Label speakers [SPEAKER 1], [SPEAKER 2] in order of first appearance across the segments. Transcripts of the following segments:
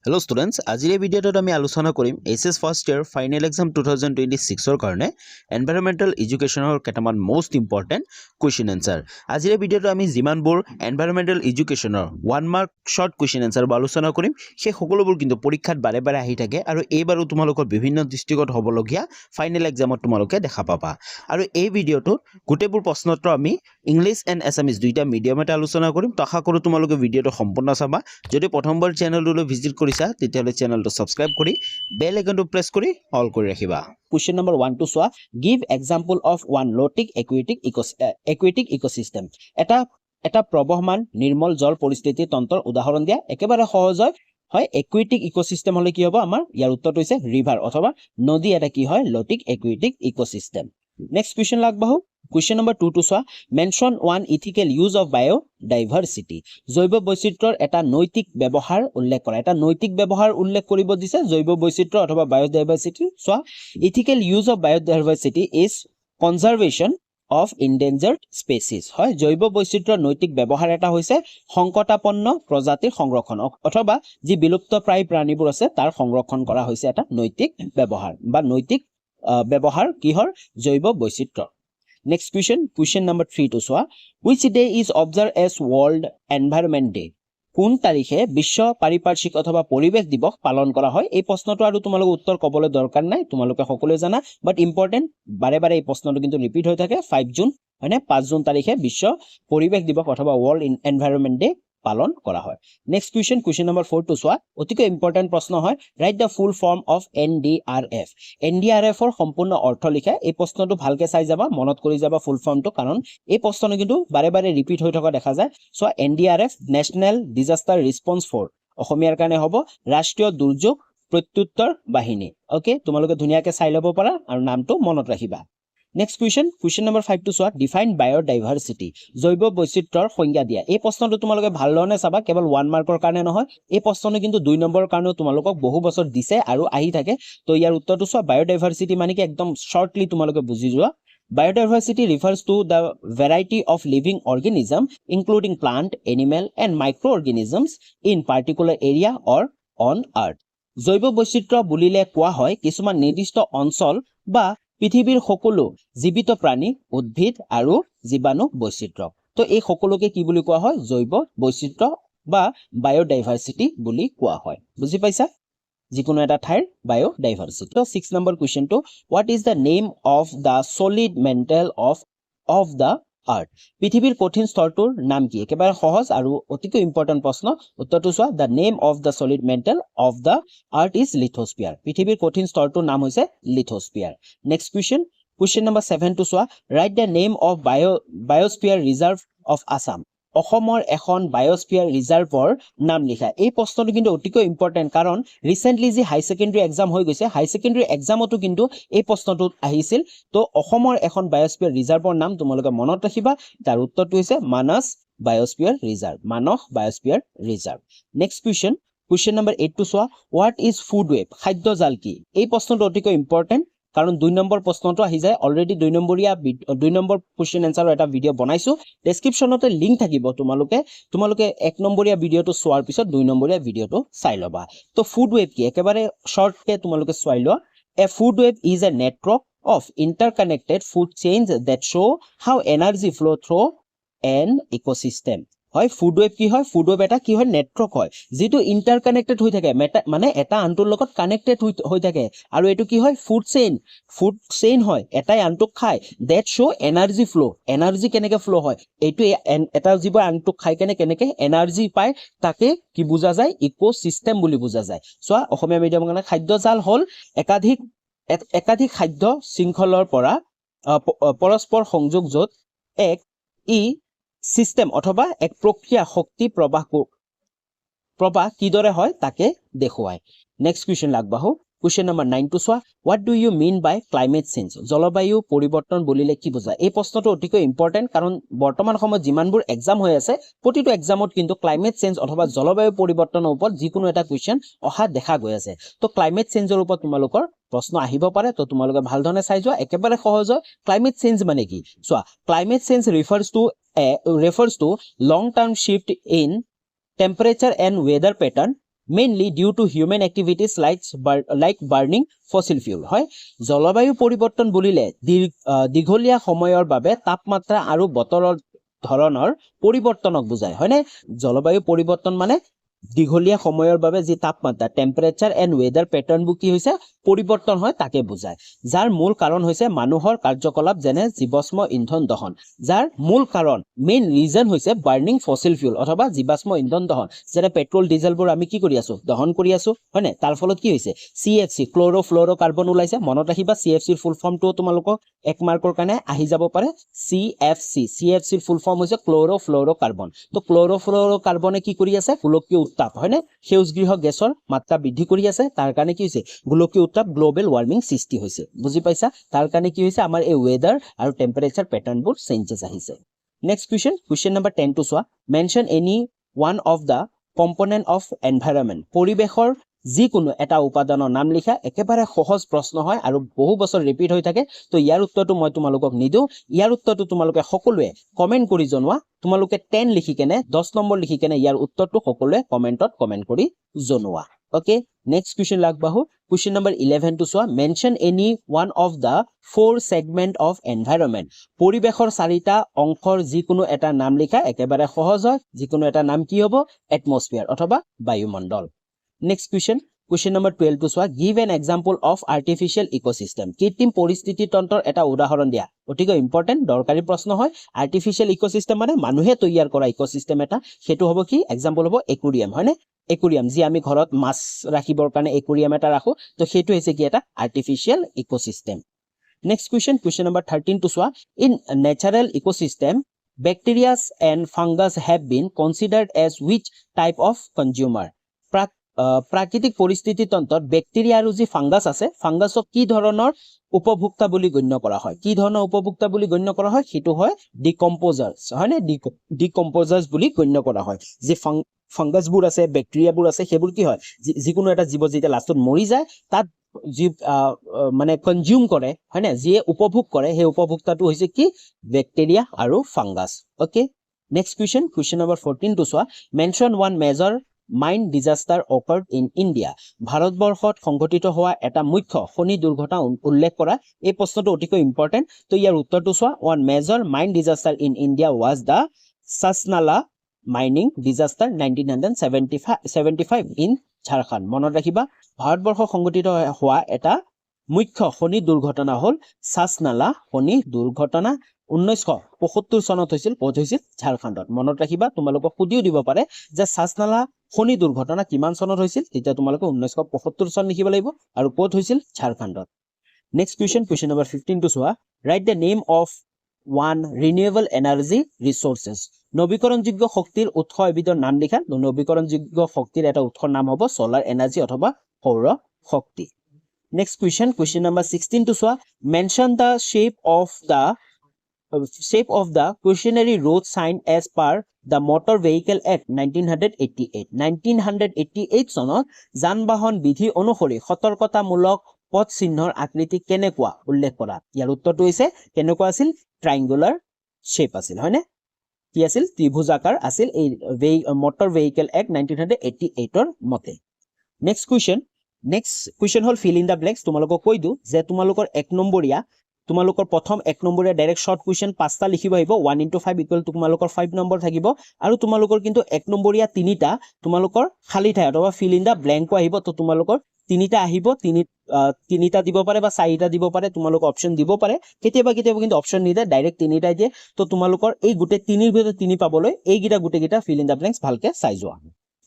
[SPEAKER 1] Hello' students, আজিৰ এই ভিডিঅ'টোত আমি আলোচনা কৰিম HS first year final exam 2026ৰ কাৰণে এনভাইৰমেণ্টেল এডুকেশ্যনৰ কেইটামান মষ্ট ইম্পৰ্টেণ্ট কুৱেশ্যন এনচাৰ। আজিৰ এই ভিডিঅ'টো আমি যিমানবোৰ environmental এডুকেশ্যনৰ one mark short question answer আলোচনা কৰিম, সেই সকলোবোৰ কিন্তু পৰীক্ষাত বাৰে বাৰে আহি থাকে আৰু এইবাৰো তোমালোকৰ বিভিন্ন ডিষ্ট্ৰিক্টত হ'বলগীয়া ফাইনেল এক্সামত তোমালোকে দেখা পাবা। আৰু এই ভিডিঅ'টোত গোটেইবোৰ প্ৰশ্নোত্তৰ আমি ইংলিছ এণ্ড এছামিছ দুইটা মিডিয়ামতে আলোচনা কৰিম। তো আশা কৰোঁ তোমালোকে ভিডিঅ'টো সম্পূৰ্ণ চাবা। যদি প্ৰথমবাৰ চেনেলটোলৈ ভিজিট কৰিছা, তেতিয়াহ'লে চেনেলটো ছাবস্ক্ৰাইব কৰি বেল আইকনটো প্ৰেছ কৰি অল কৰি ৰাখিবা।
[SPEAKER 2] কুৱেশ্যন নম্বৰ ওৱানটো চোৱা, give example of one lotic aquatic ecosystem. এটা এটা প্ৰবহমান নিৰ্মল জল পৰিস্থিতি তন্ত্ৰৰ উদাহৰণ দিয়া। একেবাৰে সহজ হয়। একুৱেটিক ইক'চিষ্টেম হ'লে কি হ'ব আমাৰ? ইয়াৰ উত্তৰটো হৈছে ৰিভাৰ অথবা নদী এটা কি হয়? Lotic aquatic ecosystem. Next question আগবাঢ়ো। কুৱেশ্যন নম্বৰ টুটো চোৱা, mention one ethical use of biodiversity. জৈৱ বৈচিত্ৰ্যৰ এটা নৈতিক ব্যৱহাৰ উল্লেখ কৰা। এটা নৈতিক ব্যৱহাৰ উল্লেখ কৰিব দিছে জৈৱ বৈচিত্ৰ্য অথবা বায়'ডাইভাৰ্চিটি। চোৱা, ethical use of biodiversity is conservation of endangered species. হয়, জৈৱ বৈচিত্ৰ্যৰ নৈতিক ব্যৱহাৰ এটা হৈছে সংকটাপন্ন প্ৰজাতিৰ সংৰক্ষণ অথবা যি বিলুপ্তপ্ৰায় প্ৰাণীবোৰ আছে, তাৰ সংৰক্ষণ কৰা হৈছে এটা নৈতিক ব্যৱহাৰ বা নৈতিক ব্যৱহাৰ কিহৰ? জৈৱ বৈচিত্ৰ্য। নেক্সট কুৱেশ্যন, কুৱেশ্যন নম্বৰ থ্ৰীটো চোৱা, which day is observed as World Environment Day? কোন তাৰিখে বিশ্ব পাৰিপাৰ্শ্বিক অথবা পৰিৱেশ দিৱস পালন কৰা হয়? এই প্ৰশ্নটো আৰু তোমালোকে উত্তৰ ক'বলৈ দৰকাৰ নাই, তোমালোকে সকলোৱে জানা। বাট ইম্পৰ্টেণ্ট, বাৰে বাৰে এই প্ৰশ্নটো কিন্তু ৰিপিট হৈ থাকে। 5 জুন, হয়নে? 5 জুন তাৰিখে বিশ্ব পৰিৱেশ দিৱস অথবা ৱৰ্ল্ড এনভাইৰনমেণ্ট ডে পালন কৰা হয়। নেক্সট কুৱেশ্যন, কুৱেশ্যন নম্বৰ ফ'ৰটো চোৱা, অতিকৈ ইম্পৰ্টেণ্ট প্ৰশ্ন হয়। Write the full form of NDRF. NDRFৰ সম্পূৰ্ণ অৰ্থ লিখা। এই প্ৰশ্নটো ভালকে চাই যাবা, মনত কৰি যাবা ফুল ফৰ্মটো, কাৰণ এই প্ৰশ্নটো কিন্তু বাৰে বাৰে ৰিপিট হৈ থকা দেখা যায়। চোৱা, NDRF, National Disaster Response Force, অসমীয়াৰ কাৰণে হ'ব ৰাষ্ট্ৰীয় দুৰ্যোগ প্ৰত্যুত্তৰ বাহিনী। অ'কে, তোমালোকে ধুনীয়াকে চাই ল'ব পাৰা আৰু নামটো মনত ৰাখিবা। নেক্সট কুৱেশ্যন, কুৱেশ্যন নম্বৰ ফাইভটো চোৱা, define biodiversity. জৈৱ বৈচিত্ৰ্যৰ সংজ্ঞা দিয়া। এই প্ৰশ্নটো তোমালোকে ভালধৰণে চাবা। কেৱল ওৱান মাৰ্কৰ কাৰণে নহয়, এই প্ৰশ্নটো কিন্তু 2 নম্বৰৰ কাৰণেও তোমালোকক বহু বছৰ দিছে আৰু আহি থাকে। তো ইয়াৰ উত্তৰটো চোৱা, বায়'ডাইভাৰ্চিটি মানে কি, একদম শ্বৰ্টলি তোমালোকে বুজি যোৱা। Biodiversity refers to the variety of living organism, including plant, animal and micro organisms, in particular area or on earth. জৈৱ বৈচিত্ৰ্য বুলিলে কোৱা হয় কিছুমান নিৰ্দিষ্ট অঞ্চল বা পৃথিৱীৰ সকলো জীৱিত প্ৰাণী, উদ্ভিদ আৰু জীৱাণু বৈচিত্ৰ্য। তো এই সকলোকে কি বুলি কোৱা হয়? জৈৱ বৈচিত্ৰ্য বা বায়'ডাইভাৰ্চিটি বুলি কোৱা হয়। বুজি পাইছা? যিকোনো এটা ঠাইৰ বায়'ডাইভাৰ্চিটি। তো ছিক্স নম্বৰ কুৱেশ্যনটো, what is the name of the solid mantle of the earth? পৃথিৱীৰ কঠিন স্তৰটোৰ নাম কি? একেবাৰে সহজ আৰু অতিকৈ ইম্পৰ্টেণ্ট প্ৰশ্ন। উত্তৰটো চোৱা, the name of the solid mantle of the earth is lithosphere. পৃথিৱীৰ কঠিন স্তৰটোৰ নাম হৈছে লিথোস্পিয়াৰ। নেক্সট কুৱেশ্যন, কুৱেশ্যন নম্বৰ ছেভেনটো চোৱা, write the name of biosphere reserve of Assam. অসমৰ এখন বায়'স্পিয়াৰ ৰিজাৰ্ভৰ নাম লিখা। এই প্ৰশ্নটো কিন্তু অতিকৈ ইম্পৰ্টেণ্ট, কাৰণ ৰিচেণ্টলি যি হাই ছেকেণ্ডেৰী এক্সাম হৈ গৈছে, হাই ছেকেণ্ডেৰী এক্সামতো কিন্তু এই প্ৰশ্নটোত আহিছিল। তো অসমৰ এখন বায়'স্পিয়াৰ ৰিজাৰ্ভৰ নাম তোমালোকে মনত ৰাখিবা। তাৰ উত্তৰটো হৈছে মানস বায়'স্পিয়াৰ ৰিজাৰ্ভ, মানস biosphere reserve. Next question, question number এইটটো চোৱা, what is food web? খাদ্য জাল কি? এই প্ৰশ্নটো অতিকৈ ইম্পৰ্টেণ্ট, কাৰণ 2 নম্বৰ প্ৰশ্নটো আহি যায়। অলৰেডি 2 নম্বৰ কুৱেশ্যন এনচাৰৰ এটা ভিডিঅ' বনাইছো, ডেছক্ৰিপশ্যনতে লিংক থাকিব। তোমালোকে 1 নম্বৰীয়া ভিডিঅ'টো চোৱাৰ পিছত 2 নম্বৰীয়া ভিডিঅ'টো চাই ল'বা। তো ফুড ৱেব কি, একেবাৰে শ্বৰ্টকে তোমালোকে চাই লোৱা। A food web is a network of interconnected food chains that show how energy flow through an ecosystem. হয়, ফুড ৱেব কি হয়? ফুড ৱেব এটা কি হয়? নেটৱৰ্ক হয়, যিটো ইণ্টাৰকানেক্টেড হৈ থাকে, মানে এটা আনটোৰ লগত কানেক্টেড হৈ থাকে। আৰু এইটো কি হয়? ফুড চেইন, ফুড চেইন হয়, এটাই আনটোক খায়। That show energy flow, energy কেনেকে ফ্ল' হয়, এইটো এটা জীৱই আনটোক খাই কেনে কেনেকে এনাৰ্জি পায়, তাকে কি বুজা যায়? ইক' চিষ্টেম বুলি বুজা যায়। চোৱা, অসমীয়া মিডিয়ামৰ কাৰণে খাদ্য জাল হ'ল একাধিক খাদ্য শৃংখলৰ পৰা পৰস্পৰ সংযোগ, য'ত এক ই চিষ্টেম অথবা এক প্ৰক্ৰিয়া শক্তি প্ৰবাহ কিদৰে হয়, তাকে দেখুৱায়। নেক্সট কুৱেশ্যন আগবাঢ়ো। কুৱেশ্যন নম্বৰ নাইনটো চোৱা, what do you mean by climate change? জলবায়ু পৰিৱৰ্তন বুলিলে কি বুজা? এই প্ৰশ্নটো অতিকৈ ইম্পৰ্টেণ্ট, কাৰণ বৰ্তমান সময়ত যিমানবোৰ এক্সাম হৈ আছে, প্ৰতিটো এক্সামত কিন্তু ক্লাইমেট চেঞ্জ অথবা জলবায়ু পৰিৱৰ্তনৰ ওপৰত যিকোনো এটা কুৱেশ্যন অহা দেখা গৈ আছে। তো ক্লাইমেট চেঞ্জৰ ওপৰত তোমালোকৰ প্ৰশ্ন আহিব পাৰে। তো তোমালোকে ভাল ধৰণে চাই যোৱা, একেবাৰে সহজ হয়। ক্লাইমেট চেঞ্জ মানে কি? চোৱা, climate change refers to long term shift in temperature and weather pattern. Mainly due to human activities like burning fossil fuel. হয়, জলবায়ু পৰিৱৰ্তন বুলিলে দীঘলীয়া সময়ৰ বাবে তাপমাত্ৰা আৰু বতৰৰ ধৰণৰ পৰিৱৰ্তনক বুজায়, হয়নে? জলবায়ু পৰিৱৰ্তন মানে দীঘলীয়া সময়ৰ বাবে যি তাপমাত্ৰা, টেম্পাৰেচাৰ এণ্ড ৱেডাৰ পেটাৰ্ণবোৰ কি হৈছে, পৰিৱৰ্তন হয়, তাকে বুজায়। যাৰ মূল কাৰণ হৈছে মানুহৰ কাৰ্যকলাপ, যেনে জীৱাশ্ম ইন্ধন দহন। যাৰ মূল কাৰণ, মেইন ৰিজন হৈছে বাৰ্ণিং ফচিল ফিউল অথবা জীৱাশ্ম ইন্ধন দহন, যেনে পেট্ৰল ডিজেলবোৰ আমি কি কৰি আছো, দহন কৰি আছো, হয়নে? তাৰ ফলত কি হৈছে, CFC, ক্ল'ৰ' ফ্ল'ৰ' কাৰ্বন ওলাইছে। মনত ৰাখিবা, চি এফ চিৰ ফুল ফৰ্মটোও তোমালোকক 1 মাৰ্কৰ কাৰণে আহি যাব পাৰে। C F C, C F চিৰ ফুল ফৰ্ম হৈছে ক্ল'ৰ' ফ্ল'ৰ' কাৰ্বন। তো ক্ল'ৰ' ফ্ল'ৰ' কাৰ্বনে কি কৰি আছে? গোলকীয় উত্তাপ, হয়নে, সেউজগৃহ গেছৰ মাত্ৰা বৃদ্ধি কৰি আছে। তাৰ কাৰণে কি হৈছে? গোলকীয় উত্তাপ, গ্ল'বেল ৱাৰ্মিং সৃষ্টি হৈছে। বুজি পাইছা? তাৰ কাৰণে কি হৈছে, আমাৰ এই ৱেডাৰ আৰু টেম্পাৰেচাৰ পেটাৰ্ণবোৰ চেঞ্জেছ আহিছে। নেক্সট কুৱেশ্যন, কুৱেশ্যন নম্বৰ 10টো চোৱা। Mention any one of the component of environment. পৰিৱেশৰ যিকোনো এটা উপাদানৰ নাম লিখা। একেবাৰে সহজ প্ৰশ্ন হয় আৰু বহু বছৰ ৰিপিট হৈ থাকে। তো ইয়াৰ উত্তৰটো মই তোমালোকক নিদিওঁ। ইয়াৰ উত্তৰটো তোমালোকে সকলোৱে কমেণ্ট কৰি জনোৱা। তোমালোকে 10 লিখি কেনে, 10 নম্বৰ লিখি কেনে ইয়াৰ উত্তৰটো সকলোৱে কমেণ্টত কমেণ্ট কৰি জনোৱা। অ'কে, নেক্সট কুৱেশ্যন আগবাঢ়ো। কুৱেশ্যন নম্বৰ 11টো চোৱা। Mention any one of the four segment of environment. পৰিৱেশৰ চাৰিটা অংশৰ যিকোনো এটা নাম লিখা। একেবাৰে সহজ হয়। যিকোনো এটা নাম কি হ'ব? এটমছফিয়াৰ অথবা বায়ুমণ্ডল। নেক্সট কুৱেশ্যন, কুৱেশ্যন নম্বৰ 12টো চোৱা। Give an example of artificial ecosystem. কৃত্ৰিম পৰিস্থিতিতন্ত্ৰৰ এটা উদাহৰণ দিয়া। অতিকৈ ইম্পৰ্টেণ্ট, দৰকাৰী প্ৰশ্ন হয়। আৰ্টিফিচিয়েল ইক'চিষ্টেম মানে মানুহে তৈয়াৰ কৰা ইক'চিষ্টেম এটা। সেইটো হ'ব কি? এক্সাম্পল হ'ব একুৰিয়াম, হয়নে? একুৰিয়াম, যি আমি ঘৰত মাছ ৰাখিবৰ কাৰণে একুৰিয়াম এটা ৰাখো, তো সেইটো হৈছে কি, এটা artificial ecosystem. Next question, question number 13টো চোৱা। In natural ecosystem, bacterias and fungus have been considered as which type of consumer? প্ৰাকৃতিক পৰিস্থিতিতন্ত্ৰত বেক্টেৰিয়া আৰু যি ফাংগাছ আছে, ফাংগাছক কি ধৰণৰ উপভোক্তা বুলি গণ্য কৰা হয়? কি ধৰণৰ উপভোক্তা বুলি গণ্য কৰা হয়? সেইটো হয় ডিকম্পজাৰ্ছ, হয়নে? ডিকম্পজাৰ্ছ বুলি গণ্য কৰা হয়। যি ফাংগাছবোৰ আছে, বেক্টেৰিয়াবোৰ আছে, সেইবোৰ কি হয়, যিকোনো এটা জীৱ যেতিয়া লাষ্টত মৰি যায়, তাত যি মানে কনজিউম কৰে, হয়নে, যিয়ে উপভোগ কৰে, সেই উপভোক্তাটো হৈছে কি? বেক্টেৰিয়া আৰু fungus. Okay, next question, question number 14টো চোৱা। Mention one major mine disaster occurred in India. ভাৰতবৰ্ষত সংঘটিত হোৱা এটা মুখ্য খনি দুৰ্ঘটনা উল্লেখ কৰা। এই প্ৰশ্নটো অতিকৈ ইম্পৰ্টেণ্ট। তো ইয়াৰ উত্তৰটো চোৱা। One major mine disaster in India was the Chasnala mining disaster 1975 in Jharkhand. মনত ৰাখিবা, ভাৰতবৰ্ষত সংঘটিত হোৱা এটা মুখ্য খনি দুৰ্ঘটনা হ'ল চাচনালা খনি দুৰ্ঘটনা, 1975 চনত হৈছিল। ক'ত হৈছিল? ঝাৰখণ্ডত। মনত ৰাখিবা, তোমালোকক সুধিও দিব পাৰে যে চাচনালা খনি দুৰ্ঘটনা কিমান চনত হৈছিল। তেতিয়া তোমালোকে 1975 চন লিখিব লাগিব আৰু ক'ত হৈছিল? ঝাৰখণ্ডত। নেক্সট কুৱেশ্যন, কুৱেশ্যন নম্বৰ 15টো চোৱা। Write the name of one renewable energy resources. নৱীকৰণযোগ্য শক্তিৰ উৎস এবিধৰ নাম লিখা। নৱীকৰণযোগ্য শক্তিৰ এটা উৎসৰ নাম হ'ব চ'লাৰ এনাৰ্জি অথবা সৌৰ শক্তি। নেক্সট কুৱেশ্যন, কুৱেশ্যন নম্বৰ 16টো চোৱা। Mention the shape of the cautionary road sign as per the Motor Vehicle Act 1988. 1988 চনত যান বাহন বিধি অনুসৰি সতৰ্কতামূলক পথ চিহ্নৰ আকৃতি কেনেকুৱা উল্লেখ কৰা। ইয়াৰ উত্তৰটো হৈছে, কেনেকুৱা আছিল? ট্ৰাইংগুলাৰ শ্বেপ আছিল, হয়নে? কি আছিল? ত্ৰিভুজাকাৰ আছিল এই মটৰ ভেহিকেল এক্ট 1988ৰ মতে। নেক্সট কুৱেশ্যন, নেক্সট কুৱেশ্যন হ'ল ফিল ইন the blanks. তোমালোকক কৈ দিওঁ যে তোমালোকৰ 1 নম্বৰীয়া, তোমালোকৰ প্ৰথম 1 নম্বৰীয়া ডাইৰেক্ট শ্বৰ্ট কুৱেশ্যন পাঁচটা লিখিব আহিব। 1 ইণ্টু 5 ইকুৱেল তোমালোকৰ 5 নম্বৰ থাকিব। আৰু তোমালোকৰ কিন্তু 1 নম্বৰীয়া তিনিটা তোমালোকৰ খালী ঠাই অথবা ফিল ইন the ব্লেংকো আহিব। তো তোমালোকৰ তিনিটা আহিব, তিনিটা দিব পাৰে বা চাৰিটা দিব পাৰে, তোমালোকৰ অপশ্যন দিব পাৰে। কেতিয়াবা কেতিয়াবা কিন্তু অপশ্যন নিদিয়ে, ডাইৰেক্ট তিনিটাই দিয়ে। তো তোমালোকৰ এই গোটেই তিনিৰ ভিতৰত তিনি পাবলৈ এইকেইটা গোটেইকেইটা ফিল ইন the blanks ভালকে চাই যোৱা।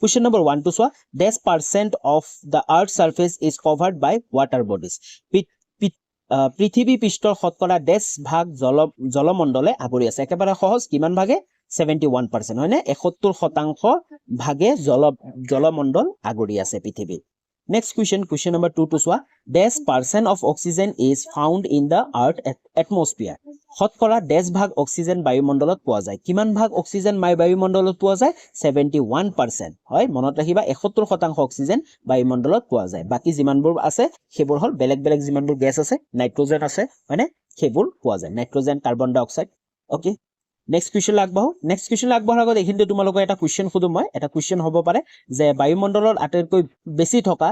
[SPEAKER 2] কুৱেশ্যন নম্বৰ 1টো চোৱা। Dash percent of the earth surface is covered by water bodies. পৃথিৱী পৃষ্ঠৰ শতকৰা ডেছ ভাগ জলমণ্ডলে আৱৰি আছে। একেবাৰে সহজ। কিমান ভাগে? 71%, হয়নে? 71% ভাগে জলমণ্ডল আগুৰি আছে পৃথিৱীৰ। নেক্সট কুৱেশ্যন, কুৱেশ্যন নম্বৰ 2টো চোৱা। Dash percent of oxygen is found in the earth atmosphere. শতকৰা ডেছ ভাগ অক্সিজেন বায়ুমণ্ডলত পোৱা যায়। কিমান ভাগ অক্সিজেন বায়ুমণ্ডলত পোৱা যায়? 71% হয়। মনত ৰাখিবা, 71% অক্সিজেন বায়ুমণ্ডলত পোৱা যায়। বাকী যিমানবোৰ আছে সেইবোৰ হ'ল বেলেগ বেলেগ যিমানবোৰ গেছ আছে, নাইট্ৰজেন আছে, হয়নে, সেইবোৰ পোৱা যায়, nitrogen, carbon dioxide. Okay. Next question আগবাঢ়ো। নেক্সট কুৱেশ্যন আগবঢ়াৰ আগত এইখিনিতে তোমালোকৰ এটা কুৱেশ্যন সুধো মই। এটা কুৱেশ্যন হ'ব পাৰে যে বায়ুমণ্ডলত আটাইতকৈ বেছি থকা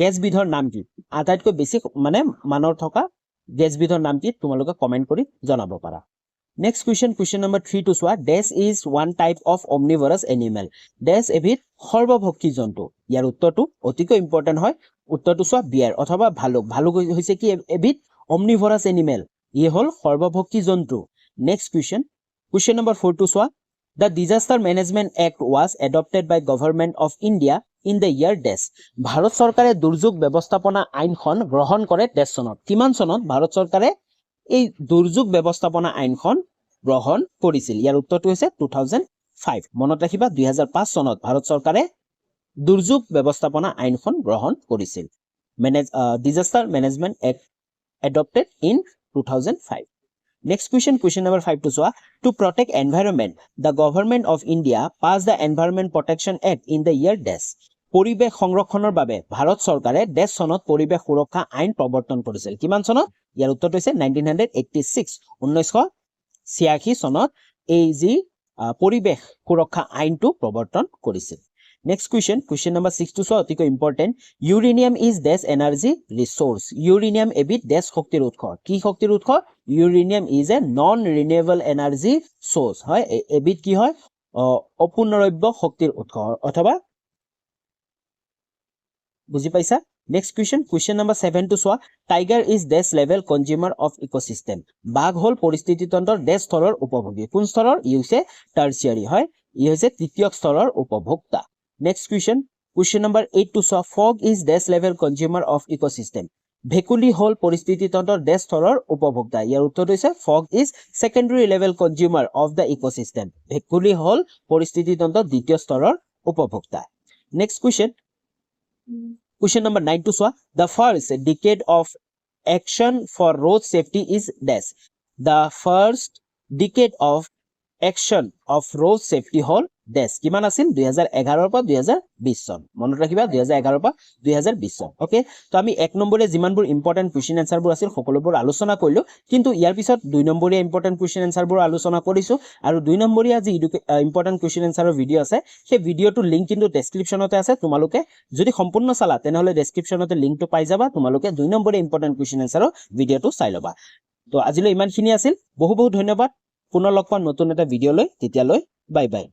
[SPEAKER 2] গেছবিধৰ নাম কি? আটাইতকৈ বেছি মানে মানৰ থকা গেছবিধৰ নাম কি, তোমালোকে কমেণ্ট কৰি জনাব পাৰা। নেক্সট কুৱেশ্যন, কুৱেশ্যন নম্বৰ 3টো চোৱা। Dash is one type of omnivorous animal. Dash এবিধ সৰ্বভক্ষী জন্তু। ইয়াৰ উত্তৰটো অতিকৈ ইম্পৰ্টেণ্ট হয়। উত্তৰটো চোৱা, বিয়াৰ অথবা ভালুক। ভালুক হৈছে কি? এবিধ অমনিভৰাছ এনিমেল। ই হ'ল সৰ্বভক্ষী জন্তু। নেক্সট কুৱেশ্যন, কুৱেশ্যন নম্বৰ 4টো চোৱা। The Disaster Management Act was adopted by Government of India in the year dash. Bharat চৰকাৰে দুৰ্যোগ ব্যৱস্থাপনা আইনখন গ্ৰহণ কৰে ডেছ চনত। কিমান চনত ভাৰত চৰকাৰে এই দুৰ্যোগ ব্যৱস্থাপনা আইনখন গ্ৰহণ কৰিছিল? ইয়াৰ উত্তৰটো হৈছে 2005। মনত ৰাখিবা, 2005 চনত ভাৰত চৰকাৰে দুৰ্যোগ ব্যৱস্থাপনা আইনখন গ্ৰহণ কৰিছিল। Disaster Management Act adopted in 2005. Next question, question number 5টো চোৱা। To protect environment, the Government of India pass the Environment Protection Act in the year dash. পৰিৱেশ সংৰক্ষণৰ বাবে ভাৰত চৰকাৰে ডেছ চনত পৰিৱেশ সুৰক্ষা আইন প্ৰৱৰ্তন কৰিছিল। কিমান চনত? ইয়াৰ উত্তৰটো হৈছে 1986। 1986 চনত এই যি পৰিৱেশ সুৰক্ষা আইনটো প্ৰৱৰ্তন কৰিছিল। নেক্সট কুৱেশ্যন, কুৱেশ্যন নম্বৰ 6টো চোৱা, অতিকৈ important. Uranium is dash energy resource. Uranium এবিধ ডেছ শক্তিৰ উৎস। কি শক্তিৰ উৎস? Uranium is a non renewable energy source হয়। এবিধ কি হয়? অপুনৰব্য শক্তিৰ উৎস অথবা, বুজি পাইছা? নেক্সট কুৱেশ্যন, কুৱেশ্যন নম্বৰ 7টো চোৱা। Tiger is dash level consumer of ecosystem. বাঘ হ'ল পৰিস্থিতিতন্ত্ৰৰ ডেছ স্তৰৰ উপভোগী। কোন স্তৰৰ? ই হৈছে টাৰ্চিয়াৰী হয়, ই হৈছে তৃতীয় স্তৰৰ উপভোক্তা। নেক্সট কুৱেশ্যন, কুৱেশ্যন নম্বৰ 8টো চোৱা। Frog is dash level consumer of ecosystem. ভেকুলী হ'ল পৰিস্থিতিতন্ত্ৰৰ ডেছ স্তৰৰ উপভোক্তা। ইয়াৰ উত্তৰটো হৈছে frog is secondary level consumer of the ecosystem. ভেকুলী হ'ল পৰিস্থিতিতন্ত্ৰৰ দ্বিতীয় স্তৰৰ উপভোক্তা। নেক্সট কুৱেশ্যন, কুৱেশ্যন নম্বৰ 9টো চোৱা। The first decade of action for road safety is dash. The first decade of action of road safety হ'ল ডেছ। কিমান আছিল? 2011ৰ পৰা 2020 চন। মনত ৰাখিবা, 2011ৰ পৰা 2020 চন। অ'কে, তো আমি এক নম্বৰীয়া যিমানবোৰ ইম্পৰ্টেণ্ট কুৱেশ্যন এনচাৰবোৰ আছিল, সকলোবোৰ আলোচনা কৰিলোঁ। কিন্তু ইয়াৰ পিছত দুই নম্বৰীয়া ইম্পৰ্টেণ্ট কুৱেশ্যন এনচাৰবোৰ আলোচনা কৰিছোঁ আৰু দুই নম্বৰীয়া যি ইম্পৰ্টেণ্ট কুৱেশ্যন এনচাৰৰ ভিডিঅ' আছে, সেই ভিডিঅ'টোৰ লিংক কিন্তু ডেছক্ৰিপশ্যনতে আছে। তোমালোকে যদি সম্পূৰ্ণ চালা, তেনেহ'লে ডেছক্ৰিপশ্যনতে লিংকটো পাই যাবা। তোমালোকে দুই নম্বৰীয়া ইম্পৰ্টেণ্ট কুৱেশ্যন এনচাৰৰ ভিডিঅ'টো চাই ল'বা। তো আজিলৈ ইমানখিনি আছিল। বহু বহুত ধন্যবাদ। পুনৰ লগ পাম নতুন এটা ভিডিঅ' লৈ। তেতিয়ালৈ বাই বাই।